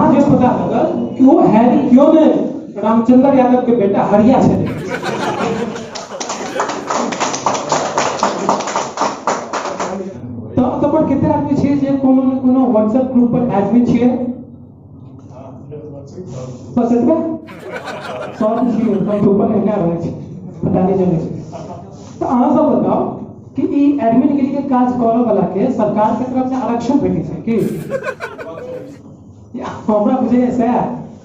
साँझ में पता लगल कि वो हैरी क्यों ने रामचंद्र यादव के बेटा हरिया छलै। तऽ ओतऽ पर कते आदमी छियै जे कोनो ने कोनो व्हाट्सएप ग्रुप पर एडमिन छियै? बस एतबे सब छियै, सब ऊपर एहना रहै छै, पता नहि चलै छै। तऽ अहाँ सब बताउ कि ई एडमिन के काज करऽ वाला के सरकार के तरफ से आरक्षण भेटै छै की? हमरा बुझैया सएह,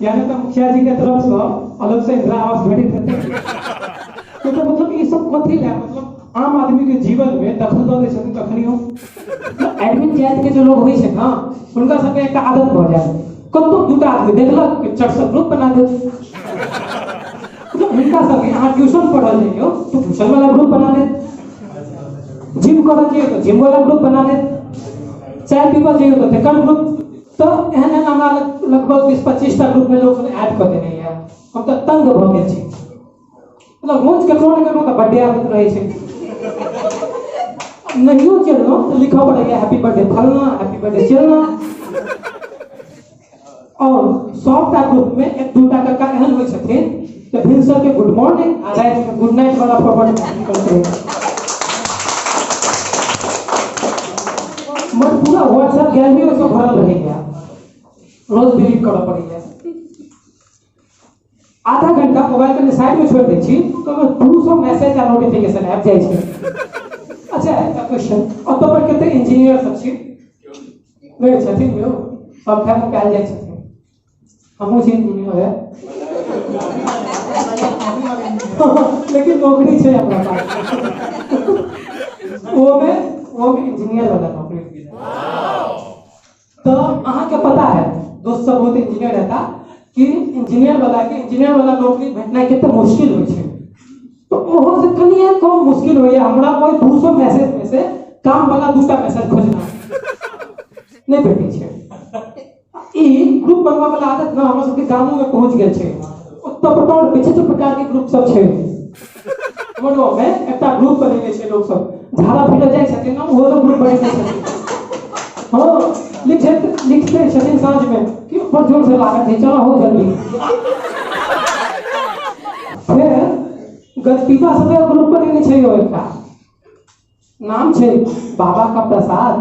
यानी तऽ मुखिया जी के तरफ से अलग से इंदिरा आवास भेटैत हेतै। तो मतलब ई सब कथी लए, मतलब आम आदमी के जीवन में दखल दऽ दै छथिन कखनियो। एडमिन जाति के जो लोग होइ छै ने, हुनका सबके एकटा आदत भऽ जायत, कतौ दूटा आदमी देखलक कि चट से ग्रुप बना देत। मतलब हुनका सबके अहाँ ट्यूशन पढ़ल जइयौ तऽ ट्यूशन वाला ग्रुप बना देत, जिम करऽ जइयौ तऽ जिम वाला ग्रुप बना देत, चाय पीबऽ जइयौ तऽ तेकर ग्रुप। तऽ एहन एहन हमरा लगभग 20-25 टा ग्रुप में लोग सब ऐड कऽ देने यऽ। हम तऽ तंग भऽ गेल छी, मतलब रोज ककरो ने ककरो तऽ बर्थडे आबैत रहै छै, नहियो चललहुँ तऽ लिखऽ पड़ैया हैप्पी बर्थडे फलना, हैप्पी बर्थडे चिलना। और सबटा ग्रुप में एक दूटा कक्का एहन होइ छथिन तऽ भिनसर के गुड मॉर्निंग आ राति में गुड नाइट वाला फॉरवर्ड करते हैं। मगर पूरा व्हाट्सएप गैलरी ओहिसँ भरल रहैया, रोज डिलीट करऽ पड़ैया। आधा घंटा मोबाइल कनि साइड में छोड़ि दै छी तऽ 200 मैसेज आ नोटिफिकेशन आबि जाइ छै। अच्छा एकटा क्वेश्चन, ओतऽ पर कते इंजीनियर सब छी? नहि छथिन यौ, सब ठाम पायल जाइ छथिन। हमहूँ छी इंजीनियर है, लेकिन नौकरी छै हमरा पास, ओमे इंजीनियर वाला नौकरी। तऽ अहाँके पता है दोस्त सब बहुत इंजीनियर रहता कि इंजीनियर वाला के इंजीनियर वाला नौकरी भेटनाइ कते मुश्किल होइ छै। तऽ ओहो से कनिए कम मुश्किल होइया हमरा ओहि 200 मैसेज में से काम वाला दूटा मैसेज खोजना नहि भेटै छै। ई ग्रुप बनबऽ वाला आदत ने हमरा सबके गामो में पहुंच गेल छै। ओतऽ पर आओर विचित्र प्रकार के ग्रुप सब छै। हमर गाँव में एकटा ग्रुप बनेने छै लोक सब, झाड़ा फिरऽ जाइ छथिन ने, ओहो सब ग्रुप बनेने छथिन। हाँ, लिखते छथिन साँझ में कि बड़ जोर से लागत है, चलो हो जल्दी। फेर गजपीपा सब ग्रुप बनेने छै, एकटा नाम छै बाबा का प्रसाद।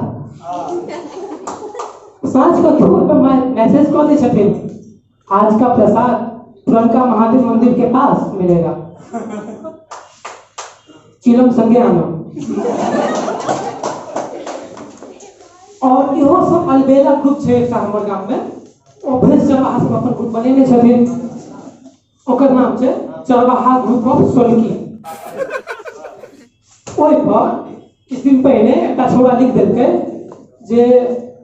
साँझ के छोड़ पर मैसेज कऽ दै छथिन, आज का प्रसाद पुरनका महादेव मंदिर के पास मिलेगा, चिलम संगे आना। और इहो सब अलबेला ग्रुप छै एकटा हमर गाम में, ओ भैंस चरवाहा सब अपन ग्रुप बनेने छथिन, ओकर नाम छै चरवाहा ग्रुप ऑफ सोलकी। ओहि पर किछु दिन पहिने एकटा छौड़ा लिख देलकै जे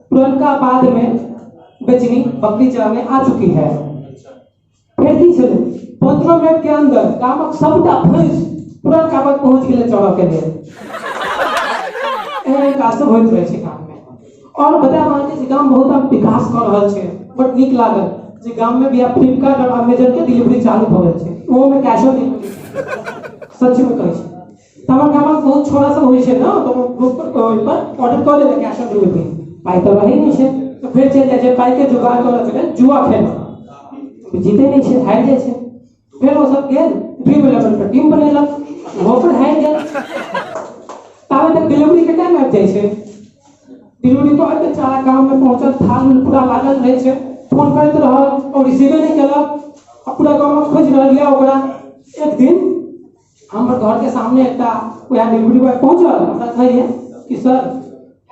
पुरनका बाद में बेचनी बकरी चराने आ चुकी है। फेर की छलै, 15 मिनट के अंदर गामक सबटा भैंस पुरनका बाद पहुंच गेलै चरऽ के लेल। एहन काज सब होइत रहै छै गाम में। और बतायब अहाँके जे गाम बहुत आब विकास कऽ रहल छै, बड नीक लागल जे गाम में भी आब फ्लिपकार्ट और अमेजन के डिलीवरी चालू भऽ गेल छै, ओहो में कैशो डिलीवरी। सच में कहै छी, तऽ हमर गामक बहुत छोरा सब होइ छै ने, तऽ ओ ग्रुप पर ओहि पर ऑर्डर कऽ देलक कैश ऑन डिलीवरी, पाइ तऽ रहै नहि छै, तऽ फेर चलि जाइ छै पाइके जुगाड़ करऽ के लेल जुआ खेलऽ, जीते नहि छै, हारि जाइ छै। फेर ओ सब गेल ड्रीम इलेवन पर टीम बनेलक, ओहो पर हारि गेल। ताबे तक डिलीवरी के टाइम आबि जाइ छै, डिलीवरी बॉय बेचारा गाँव में पहुंचल, थाल में पूरा लागल रहै छै, फोन करैत रहल और रिसीवे नहि केलक, आ पूरा गाँव में खोजि रहल यऽ ओकरा। एक दिन हमर घर के सामने एकटा वएह डिलीवरी बॉय पहुंचल, हमरा कहैए कि सर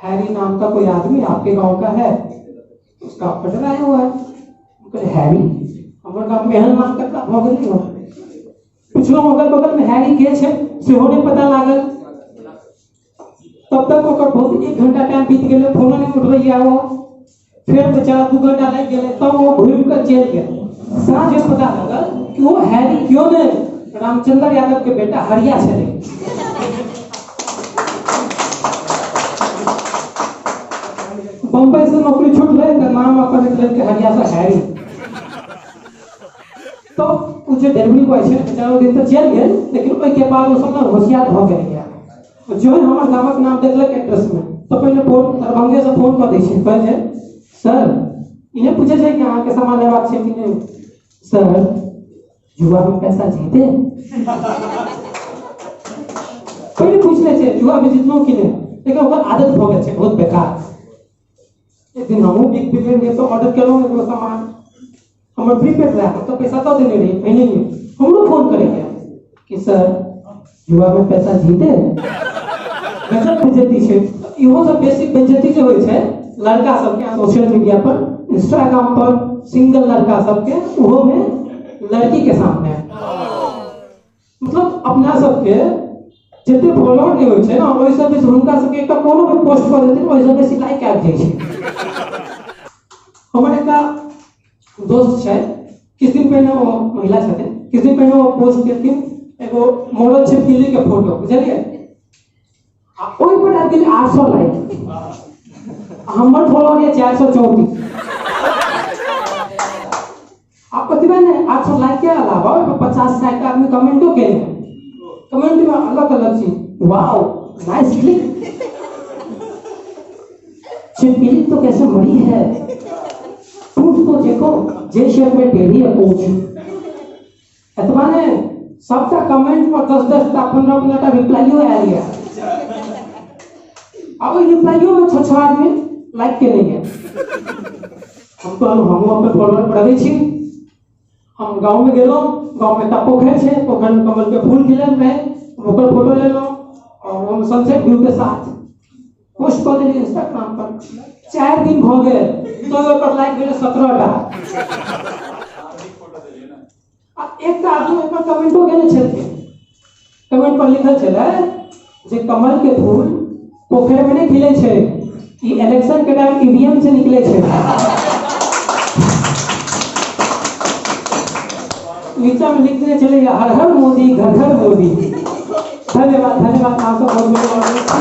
हैरी नाम का कोई आदमी आपके गांव का है, उसका ऑर्डर आया हुआ है। हम कहलिए हैरी, हमर गाँव में एहन नाम ककरा भऽ गेलै हो? पुछलहुँ अगल बगल में हैरी के छै सेहो नहि पता लागल। तब तक ओकर बहुत 1 घंटा टाइम बीत गेलै, फोनो नहि उठबैया ओ। फेर बेचारा 2 घंटा लागि गेलै, तब ओ घुमि कऽ चलि गेल। साँझ में पता लगल कि ओ हैरी क्यों नहि, रामचंद्र यादव के बेटा हरिया छलै। बम्बई से नौकरी छुटलै तऽ नाम अपन रखि लेलकै हरिया से हैरी। तो ओ जे डिलीवरी बॉय छै बेचारा ओ दिन तऽ चलि गेल, लेकिन ओहिके बाद ओ सब ने होशियार भऽ गेलैया। जो हमर गामक नाम देखलक एड्रेस में तऽ पहिले फोन दरभंगे से फोन कऽ दै छै, कहै छै सर ई नहि पूछै छै कि अहाँके सामान लेबाक छै कि नहि। सर जुआ में पैसा जीते? पहिले पूछि लै छै जुआ में जितलहुँ कि नहि, लेकिन ओकर आदत भऽ गेल छै बहुत बेकार। एक दिन हमहूँ बिग बिलियन डे पर ऑर्डर केलहुँ एगो सामान, हमर प्रीपेड रहै, हम तऽ पैसा दऽ देने रही पहिनहिए। हमरो फोन करैए कि सर जुआ में पैसा जीते? गजब बेइज्जती छै। इहो सब बेसी बेइज्जती जे होइ छै लड़का सबके सोशल मीडिया पर, इंस्टाग्राम पर सिंगल लड़का सबके, ओहो में लड़की के सामने। मतलब अपना सबके जते फॉलोअर नहि होइ छै ने, ओहिसँ बेसी हुनका सबके एकटा कोनो भी पोस्ट कऽ देथिन ओहिसँ बेसी लाइक आबि जाइ छै। हमर एकटा दोस्त छै, किछु दिन पहिने ओ महिला छथिन, किछु दिन पहिने ओ पोस्ट केलखिन एगो मॉडल छिपकली के फोटो, बुझलियै? आ ओहि पर आबि गेल 800 लाइक, हमर फॉलोअर यऽ 434। आ ओतबे नहि, 800 लाइक के अलावा ओहि पर 50-60 आदमी कमेंटो केने। कमेंट में अलग अलग चीज, वाओ नाइस क्लिक, छिपकली तो कैसे मरी है, पूछ तो देखो जे शेप में टेढ़ी है पूछ। एतबा ने सबटा कमेंट पर 10-10 टा 15-15 टा रिप्लाइयो आयल यऽ। आ ओहि रिप्लाइयो में 6-6 आदमी लाइक केने यऽ। हम कहलहुँ हमहूँ अपन फॉलोअर बढ़बै छी। हम गाँव में गेलहुँ, गाँव में एकटा पोखरि छै, पोखरि में कमल के फूल खिलल रहै, ओकर फोटो लेलहुँ और ओहिमे सनसेट व्यू के साथ पोस्ट कऽ देलियै इंस्टाग्राम पर। 4 दिन भऽ गेल तो ओकर लाइक भेलै 17 टा। आ एकटा आदमी ओकर कमेंटो केने छलखिन, कमेंट पर लिखल छलै जे कमल के फूल पोखरि में नहि खिलै छै, ई इलेक्शन के टाइम ईवीएम से निकले छै। नीचा में लिख देने छलै हर हर मोदी घर घर मोदी। धन्यवाद, धन्यवाद, अहाँ सब बहुत बहुत।